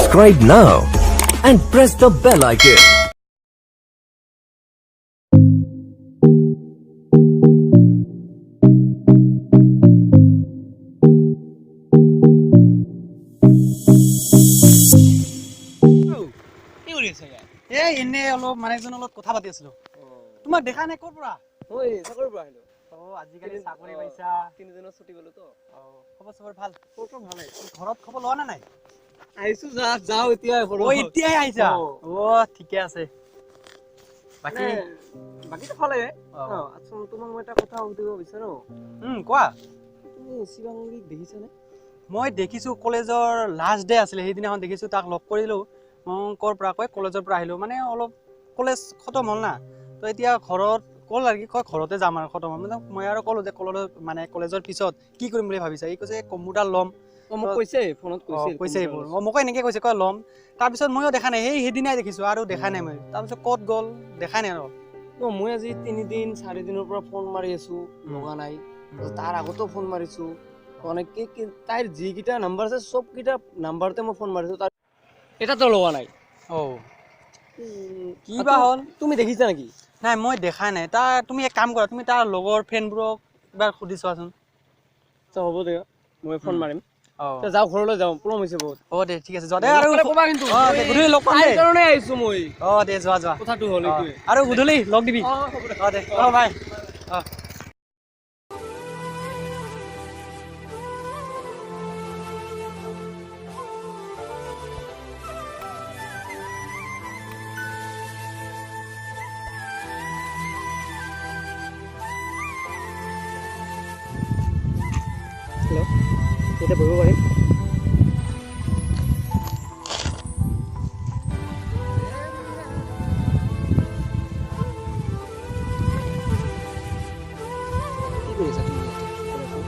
Subscribe now and press the bell icon. কি কৰি আছা ইয়াত? এই এনেই অলপ মানে এজনৰ লগত কথা পাতি আছিলো। তোমাক দেখা নাই, ক'ৰ পৰা? মই চাকৰিৰ পৰা আহিলো। অ, আজিকালি চাকৰি পাইছা? 3 দিনৰ ছুটি পালো তো। অ, খবৰ চবৰ ভাল? খবৰটো ভালে। ঘৰত খবৰ লোৱা না নাই? আহিছো, যা যাওঁ এতিয়া ঘৰত। অ, এতিয়াই আহিছা? অ। অ, ঠিকে আছে। বাকী? মানে, বাকীতো ভালে। অ। অ, আচ্ছা, তোমাক মই এটা কথা সুধিব বিচাৰো। কোৱা। তুমি শিৱাংগীক দেখিছানে? মই দেখিছো, কলেজৰ লাষ্ট ডে আছিলে সেইদিনাখন দেখিছো, তাক লগ কৰিলো। মই ক'ৰ পৰা কয়, কলেজৰ পৰা আহিলো। মানে অলপ কলেজ খতম হ'ল না, তো এতিয়া ঘৰত ক'ল আৰু কি কয়, ঘৰতে যাম আৰু খতম হ'ল। মানে মই আৰু ক'লো যে কলেজৰ, মানে কলেজৰ পিছত কি কৰিম বুলি ভাবিছা? ই কৈছে কম্পিউটাৰ ল'ম। অ, মোক কৈছে, ফোনত কৈছিল। কৈছে এইবোৰ। অ, মোকো এনেকে কৈছে, কয় ল'ম। তাৰপিছত ময়ো দেখা নাই, সেই সেইদিনাই দেখিছো আৰু দেখা নাই মই। তাৰপিছত ক'ত গ'ল দেখাই নাই আৰু। অ, মই আজি 3 দিন 4 দিনৰ পৰা ফোন মাৰি আছো, লগা নাই। তাৰ আগতেও ফোন মাৰিছো অনেকে, তাইৰ যিকেইটা নাম্বাৰ আছে চবকেইটা নাম্বাৰতে মই ফোন মাৰিছো, তাৰ এটাতো লগা নাই। অ, কি বা হ'ল? তুমি দেখিছা নেকি? নাই, মই দেখা নাই। তাৰ তুমি এক কাম কৰা, তুমি তাৰ লগৰ ফ্ৰেণ্ডবোৰক এবাৰ সুধি চোৱাচোন। আচ্ছা, হ'ব দে, মই ফোন মাৰিম। অ। এতিয়া যাওঁ, ঘৰলৈ যাওঁ, পলম হৈছে বহুত। হ'ব দে, ঠিক আছে, যোৱা দে আৰু। আৰু ক'বা কিন্তু। অ দে, গধূলি লগ পাম তাইৰ দে। কাৰণে আহিছো মই। অ দে, যোৱা যোৱা। কথাটো হ'ল অ, এইটোৱে। আৰু গধূলি লগ দিবি। অ, হ'ব দে। অ দে, অ বাই অ। হেল্ল', এতিয়া বহিব পাৰিম? কি কৰি আছা তুমি ইয়াতে? কোৱাচোন।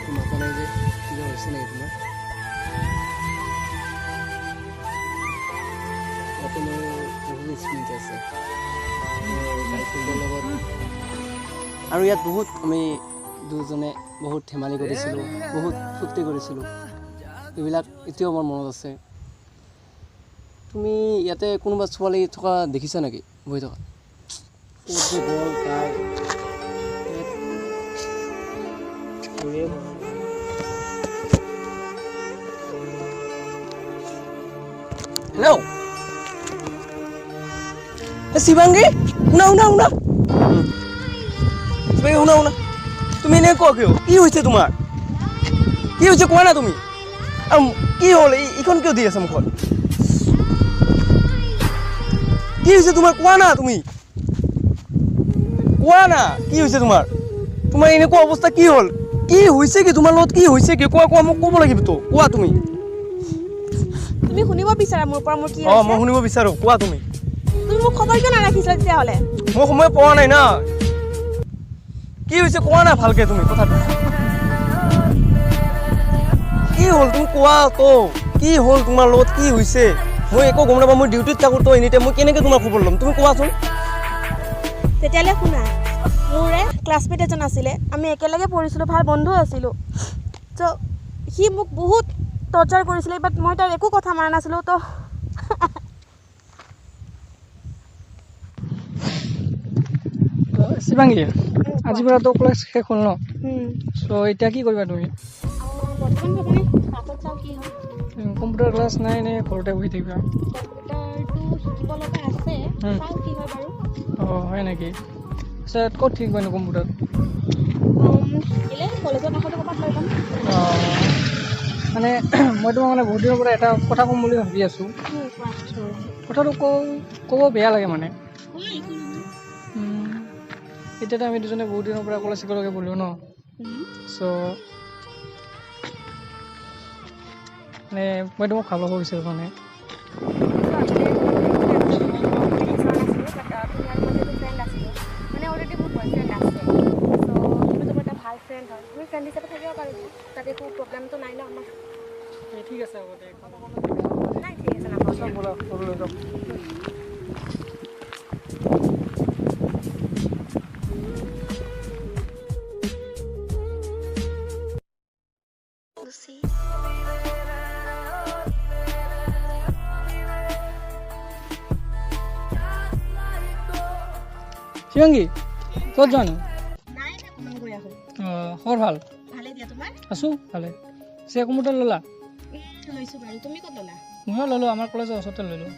একো মাতা নাই যে, কিবা হৈছে নেকি তোমাৰ? ইয়াতে মোৰ বহুত স্মৃতি আছে মোৰ গাৰ্লফ্ৰেণ্ডৰ লগত, আৰু ইয়াত বহুত আমি দুজনে বহুত ধেমালি কৰিছিলোঁ, বহুত ফূৰ্তি কৰিছিলোঁ। এইবিলাক এতিয়াও মোৰ মনত আছে। তুমি ইয়াতে কোনোবা ছোৱালী থকা দেখিছা নেকি, বহি থকা? ক'ত যে গ'ল তাই? ইয়াত ধৰিয়ে পোৱা নাই। হেল্ল', এ শিৱাংগী, শুনা শুনা শুনা, শিৱাংগী, শুনা শুনা। তুমি এনে কোৱা, কিয়, কি হৈছে তোমাৰ? কি হৈছে কোৱা না তুমি। আৰু কি হ'ল? এইখন কিয় দি আছা মুখত? কি হৈছে তোমাৰ, কোৱা না তুমি, কোৱা না, কি হৈছে তোমাৰ? তোমাৰ এনেকুৱা অৱস্থা কি হ'ল? কি হৈছে, কি তোমাৰ লগত কি হৈছে, কি কোৱা কোৱা, মোক ক'ব লাগিবতো, কোৱা তুমি। তুমি শুনিব বিচাৰা মোৰ পৰা মোৰ কি অ, মই হৈছে? শুনিব বিচাৰো, কোৱা তুমি। তুমি মোক খবৰ কিয় নাৰাখিছিলা তেতিয়াহ'লে? মই সময় পোৱা নাই না। কি হৈছে কোৱা না ভালকে তুমি কথাটো। কি হ'ল তুমি কোৱা তো, কি হ'ল তোমাৰ লগত, কি হৈছে? মই একো গম নাপাওঁ। মই ডিউটিত থাকোঁ তো এনি টাইম, মই কেনেকৈ তোমাৰ খবৰ ল'ম? তুমি কোৱাচোন। তেতিয়াহ'লে শুনা, মোৰে ক্লাছমেট এজন আছিলে, আমি একেলগে পঢ়িছিলোঁ, ভাল বন্ধু আছিলোঁ। ত' সি মোক বহুত টৰ্চাৰ কৰিছিলে, বাট মই তাৰ একো কথা মনা নাছিলোঁ। তো শিৱাংগী, আজিৰ পৰাতো কলেজ শেষ হ'ল ন? চ' এতিয়া কি কৰিবা তুমি? বৰ্তমান ভবা নাই, পাছত চাওঁ কি হয়। কম্পিউটাৰ ক্লাছ নাই নে ঘৰতে বহি থাকিবা? কম্পিউটাৰটো শিকিব লগা আছে। চাওঁ কি হয় বাৰু। অঁ, হয় নেকি? পিছত ক'ত শিকিবানো কম্পিউটাৰ? শিকিলে কলেজৰ কাষতে ক'ৰবাত লৈ ল'ম। অঁ, মানে মই তোমাক মানে বহুত দিনৰ পৰা এটা কথা ক'ম বুলি ভাবি আছোঁ। কোৱা। চ' কথাটো কওঁ, ক'ব বেয়া লাগে মানে। কোৱা, একো নহয়। এতিয়াতো আমি দুজনে বহুত দিনৰ পৰা কলেজ একেলগে পঢ়িলোঁ ন? চ' মানে মই তোমাক ভাল পাব বিচাৰোঁ মানে। বিচৰা নাছিলোঁ, বাট তুমি আৰু মই যিহেতু ফ্ৰেণ্ড আছিলোঁ, মানে অলৰেডি মোৰ বয়ফ্ৰেণ্ড আছে, চ' তুমি মোৰ এটা ভাল ফ্ৰেণ্ড হয়, তুমি ফ্ৰেণ্ড হিচাপে থাকিব পাৰোঁ, তাতে একো প্ৰব্লেমটো নাই ন আমাৰ? ঠিক আছে, হ'ব দে। নাই, ঠিক আছে, নাপাওঁ। ব'লা, ঘৰলৈ যাওঁ। শিৱাংগী, ক'ত যোৱা নো? অঁ, খবৰ ভাল? ভালে দিয়া, তোমাৰ? আছোঁ ভালে। পিছে কম্পিউটাৰ ল'লা? লৈছোঁ বাৰু, তুমি ক'ত ল'লা? ময়ো ল'লোঁ, আমাৰ কলেজৰ ওচৰতে ল'লোঁ।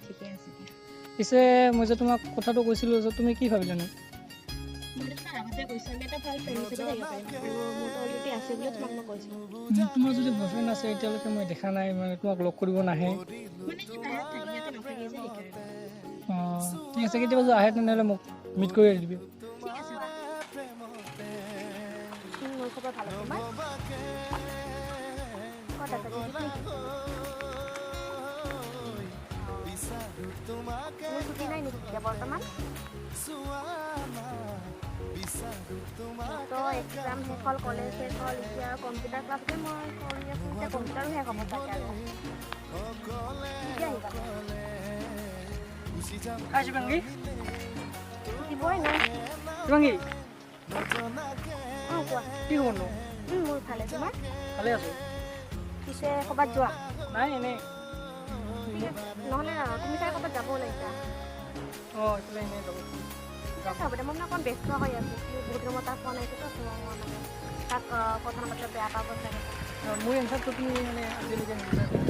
ঠিকে আছে দিয়া। পিছে মই যে তোমাক কথাটো কৈছিলোঁ যে, তুমি কি ভাবিলানো? মইতো তোমাক আগতে কৈছোঁ, আমি এটা ভাল ফ্ৰেণ্ড হিচাপে থাকিব পাৰিম আৰু মোৰতো অলৰেডি আছে বুলি তোমাক মই কৈছিলোঁ। তোমাৰ যদি বয়ফ্ৰেণ্ড আছে, এতিয়ালৈকে মই দেখা নাই, মানে তোমাক লগ কৰিব নাহে। মানে সি বাহিৰত থাকে, ইয়াতে নাথাকে যে, সেইকাৰণে। অঁ, ঠিক আছে, কেতিয়াবা যদি আহে তেনেহ'লে মোক মিট কৰি দিবি। ঠিক আছে। মোৰ খবৰ ভাল, তোমাৰ? ক'ত আছা? ডিউটিত নেকি? মোৰ ছুটি নাই নেকি এতিয়া বৰ্তমান? তো এক্সাম শেষ হ'ল, কলেজ শেষ হ'ল, এতিয়া কম্পিউটাৰ ক্লাছতে মই কৰি আছোঁ। এতিয়া কম্পিউটাৰো শেষ হ'ব চাগে আৰু। কেতিয়া আহিবা? হাই শিৱাংগী। দিবই নাই। শিৱাংগী। অঁ, কোৱা। কি খবৰ নো? মোৰ ভালে, তোমাৰ? ভালে আছোঁ। পিছে ক'ৰবাত যোৱা? নাই, এনেই। ঠিক আছে নহ'লে, তুমি চাগে ক'ৰবাত যাব ওলাইছা? অঁ, এইফালে এনেই যাব। ঠিক আছে, হ'ব দে। মই মানে অকণ ব্যস্ত হৈ আছোঁ। বহুত দিনৰ মই তাক পোৱা নাইতো, তো মই মানে তাক কথা নাপাতিলে বেয়া পাব চাগে। মোৰ এনচাৰটো তুমি মানে আজিলৈকে নিদিলা। কোৱা।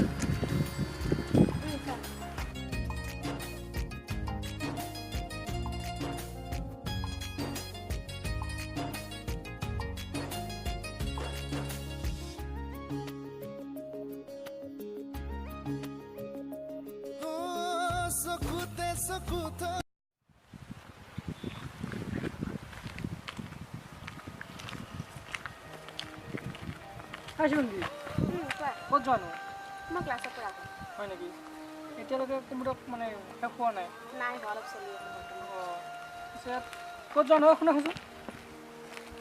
হাই শিৱাংগী। কোৱা। ক'ত যোৱা নো? মই ক্লাছৰ পৰা আহোঁ। হয় নেকি? এতিয়ালৈকে কম্পিউটাৰ মানে শেষ হোৱা নাই? নাই হোৱা, অলপ চলি আছে বৰ্তমান। অঁ, পিছে ক'ত যোৱা নহয়, শুনা।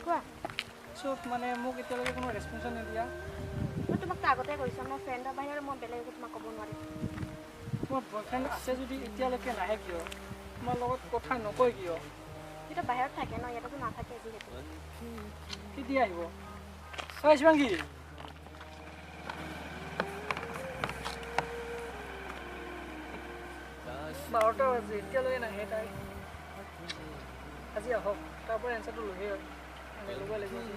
কোৱা। পিছত মানে মোক এতিয়ালৈকে কোনো ৰেচপঞ্চে নিদিয়া। মই তোমাকতো আগতে কৈছোঁ, মোৰ ফ্ৰেণ্ডৰ বাহিৰে মই বেলেগ একো তোমাক ক'ব নোৱাৰিম। তোমাৰ বয়ফ্ৰেণ্ড আছে যদি এতিয়ালৈকে নাহে কিয়? তোমাৰ লগত কথা নকয় কিয়? সিটো বাহিৰত থাকে ন, ইয়াতেতো নাথাকে যিহেতু। কেতিয়া আহিব? ঐ শিৱাংগী, 12টা বাজে, এতিয়ালৈকে নাহে তাই। আজি আহক, তাৰ পৰা এনচাৰটো লৈহে মানে ল'ব লাগিব আজি।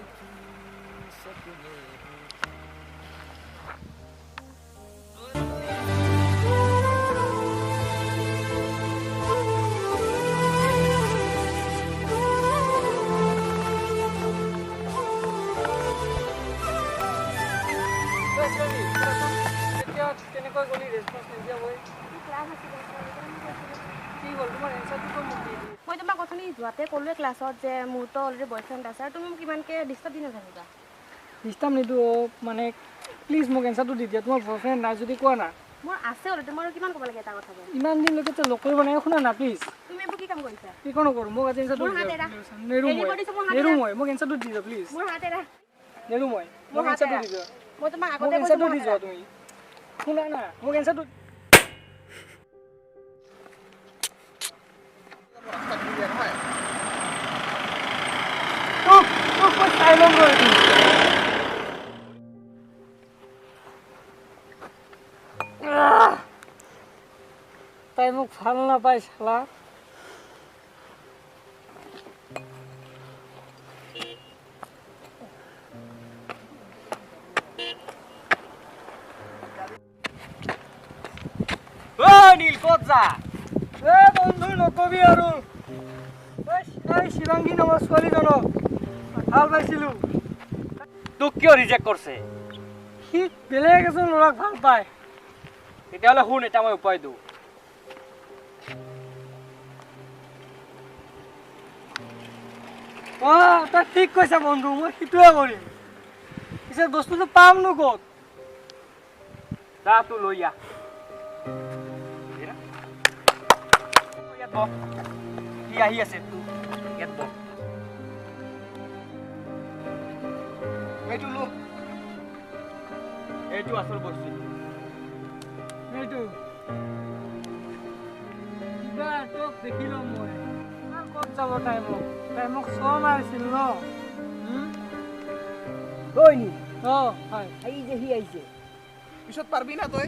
ঐ শিৱাংগী, শুনাচোন, তেতিয়া কেনেকৈ গ'লি ৰেচপঞ্চ নিদিয়া গৈ? মোৰ ক্লাছ আছিলে, সেইকাৰণে মই কৈছিলোঁ। কি হ'ল? তোমাৰ এনচাৰটোতো মোক দি দিয়ে। মই তোমাক অথনি যোৱাতে ক'লোৱে ক্লাছত যে মোৰতো অলৰেডি বয়ফ্ৰেণ্ড আছে আৰু তুমি মোক ইমানকৈ ডিষ্টাৰ্ব দি নাথাকিবা। ডিষ্টাৰ্ব নিদিওঁ অ', মানে প্লিজ মোক এনচাৰটো দি দিয়া। তোমাৰ বয়ফ্ৰেণ্ড নাই যদি কোৱা না। মোৰ আছে অলৰেডি, মই আৰু কিমান ক'ব লাগে এটা কথাবোৰ? ইমান দিনলৈকে তই লগ কৰিব নাই, শুনা না প্লিজ। তুমি এইবোৰ কি কাম কৰিছা? কি কৰো নকৰোঁ, মোক আজি এনচাৰটো মোৰ দি হাত দিয়া। এৰা। নেৰো এৰিব মই। দিছোঁ, মোৰ হাত নেৰো এৰা। মই, মোক এনচাৰটো দি দিয়া প্লিজ। মোৰ হাত এৰা। নেৰো মই, মোৰ মোক হাত এনচাৰটো এৰা। দি দিয়া। মই তোমাক মোক আগতে কৈছোঁ, এনচাৰটো মোৰ দি হাত যোৱা এৰা। তুমি। শুনা না, মোক এনচাৰটো। তোক মই চাই ল'ম ৰ এদিন। আহ! তাই মোক ভাল নাপায় চালা। ঐ নীল, ক'ত যা? এ বন্ধু, নকবি আৰু। এই শিৱাংগী নামৰ ছোৱালীজনক ভাল পাইছিলোঁ। তোক কিয় ৰিজেক্ট কৰিছে? সি বেলেগ এজন ল'ৰাক ভাল পায়। তেতিয়াহ'লে শুন, এটা মই উপায় দিওঁ। অঁ, তই ঠিক কৈছা বন্ধু, মই সেইটোৱে কৰিম। পিছে বস্তুটো পামনো ক'ত? যা, তোৰ লৈ আহ। ইয়াত বহ, সি আহি আছে, তোৰ ইয়াত বহ। এইটো লো, এইটো আচল বস্তু। এইটো কিবা তোক দেখি ল'ম মই। আৰু ক'ত যাব তাই মোক? তাই মোক চৰ মাৰিছিল ন? ঐ নীল। অঁ হয়। এই যে সি আহিছে। পিছত পাৰবি না তই?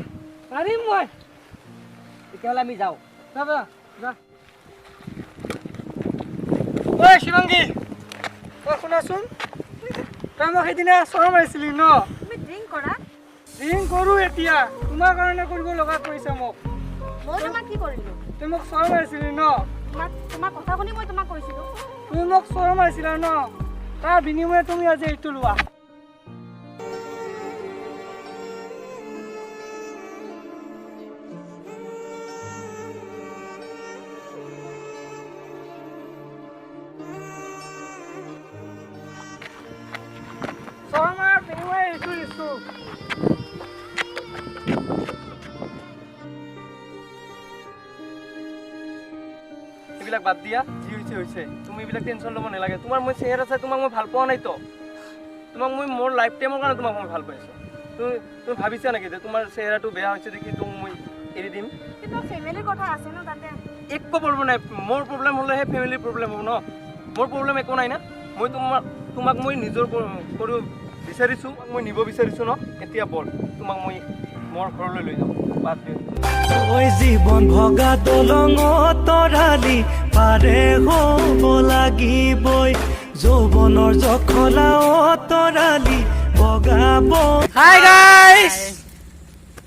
পাৰিম মই। তেতিয়াহ'লে আমি যাওঁ। যাবা যা। ঐ শিৱাংগী, তই শুনাচোন, তই মোক সেইদিনা চৰ মাৰিছিলি ন? তুমি ড্ৰিংক কৰা? ড্ৰিংক কৰোঁ এতিয়া, তোমাৰ কাৰণে কৰিব লগা কৰিছে মোক। মই তোমাক কি কৰিলোঁ? তুমি মোক চৰ মাৰিছিলি ন? তোমাৰ কথা শুনি মই তোমাক কৈছিলোঁ। তুমি মোক চৰ মাৰিছিলা ন? তাৰ বিনিময়ে তুমি আজি এইটো লোৱা। চৰ মাৰাৰ বিনিময়ে এইটো দিছোঁ। এইবিলাক বাদ দিয়া, যি হৈছে হৈছে, তুমি এইবিলাক টেনশ্যন ল'ব নালাগে। তোমাৰ মই চেহেৰা চাই তোমাক মই ভাল পোৱা নাইতো, তোমাক মই মোৰ লাইফ টাইমৰ কাৰণে তোমাক মই ভাল পাইছোঁ। তুমি ভাবিছা নেকি যে তোমাৰ চেহেৰাটো বেয়া হৈছে দেখি তোমাক মই এৰি দিম? কিন্তু ফেমিলিৰ কথা আছে ন তাতে। একো প্ৰব্লেম নাই, মোৰ প্ৰব্লেম হ'লেহে ফেমিলিৰ প্ৰব্লেম হ'ব ন? মোৰ প্ৰব্লেম একো নাই না। মই তোমাক মই নিজৰ কৰিব বিচাৰিছোঁ, মই নিব বিচাৰিছোঁ ন? এতিয়া বল, তোমাক মই মোৰ ঘৰলৈ লৈ যাম। বাদ দিয়া। ঐ জীৱন ভগা দলঙত তৰালি পাৰে হ'ব লাগিবই, যৌৱনৰ জখলা তৰালি বগাব। হাই গাইছ,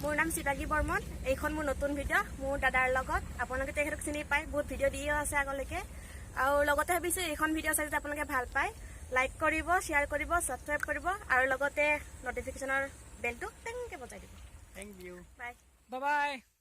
মোৰ নাম শিৱাংগী বৰ্মন। এইখন মোৰ নতুন ভিডিঅ' মোৰ দাদাৰ লগত। আপোনালোকে তেখেতক চিনি পায়, বহুত ভিডিঅ' দিও আছে আগলৈকে। আৰু লগতে ভাবিছোঁ এইখন ভিডিঅ' চাই যদি আপোনালোকে ভাল পায়, লাইক কৰিব, শ্বেয়াৰ কৰিব, ছাবস্ক্ৰাইব কৰিব আৰু লগতে নটিফিকেশ্যনৰ বেলটো টেংকৈ বজাই দিব। Thank you. Bye. Bye bye.